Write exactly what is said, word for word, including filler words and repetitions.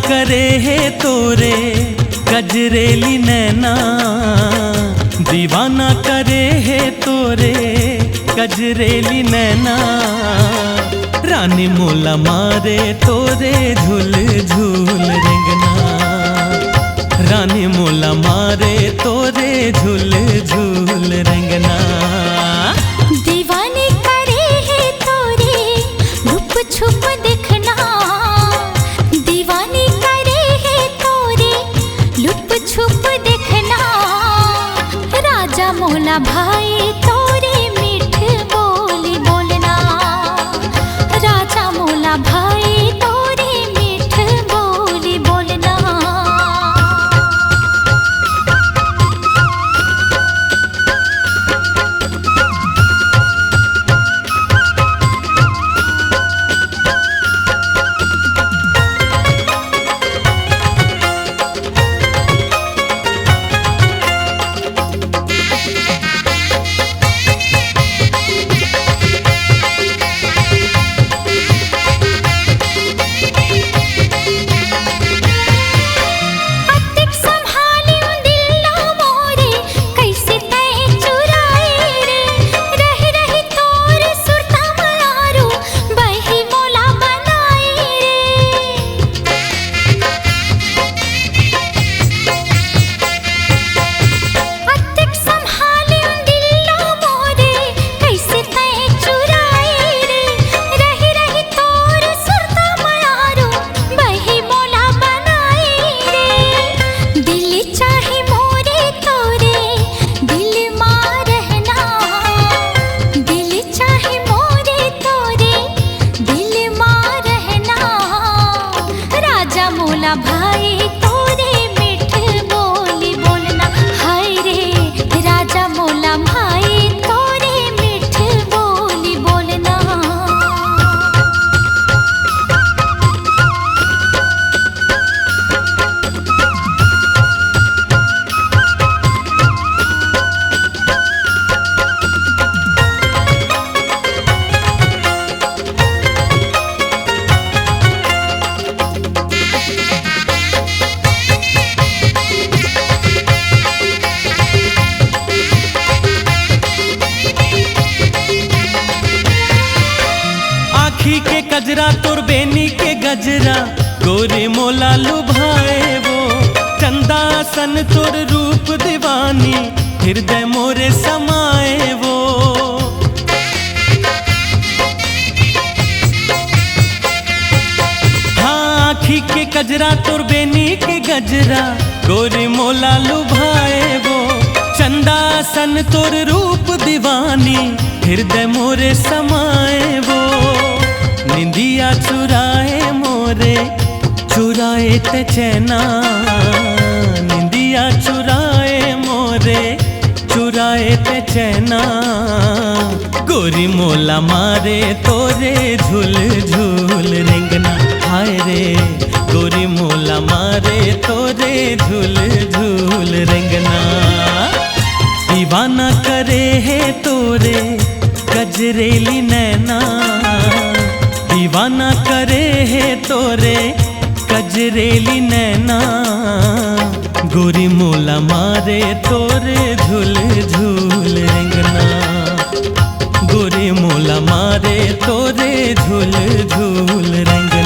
करे हे तोरे कजरेली नैना, दीवाना करे हे तोरे कजरेली नैना। रानी मोला मारे तोरे झुल झुल रेंगना, रानी मोला मारे तोरे झुल झुल रेंगना। दीवानी करे हे तोरे लुप छुप देखना, दीवानी करे हे तोरे लुप छुप देखना। राजा मोला भाई तोरे मीठ बोली बोलना, राजा मोला भाई तोरे मीठ बोली बोलना। अतिक संभालियो दिल ला मोरे, कइसे तैं चुराए रे। रहि रहि तोर सुरता मारो, बही मोला बनाए रे। अतिक संभालियो दिल ला मोरे, कइसे तैं चुराए रे। रहि रहि तोर सुरता मारो, बही मोला बनाए रे। दिल चाहे मोरे तोरे दिल मा रहना, दिल चाहे मोरे तोरे दिल मा रहना। राजा मोला भाई तोरे मीठ बोली बोलना, हाय रे। राजा मोला भाई तोरे मीठ बोली बोलना। आँखी के कजरा तोर बेनी के गजरा, गोरी मोला लुभाए वो। चंदा सन तोर रूप दीवानी, हृदय मोरे समाए वो। हाँ, आँखी के कजरा तोर बेनी के गजरा, गोरी मोला लुभाए वो। चंदा सन तोर रूप दीवानी, हृदय मोरे समाए वो। निंदिया चुराए मोरे, चुराए तैं चैना। निंदिया चुराए मोरे, चुराए तैं चैना। गोरी मोला मारे तोरे झुल झुल रेंगना, हाय रे। गोरी मोला मारे तोरे झुल झुल रेंगना। दीवाना करे हे तोरे कजरेली नैना, दीवाना करे हे तोरे कजरेली नैना। गोरी मोला मारे तोरे झुल झुल रेंगना, गोरी मोला मारे तोरे झुल झुल रेंगना।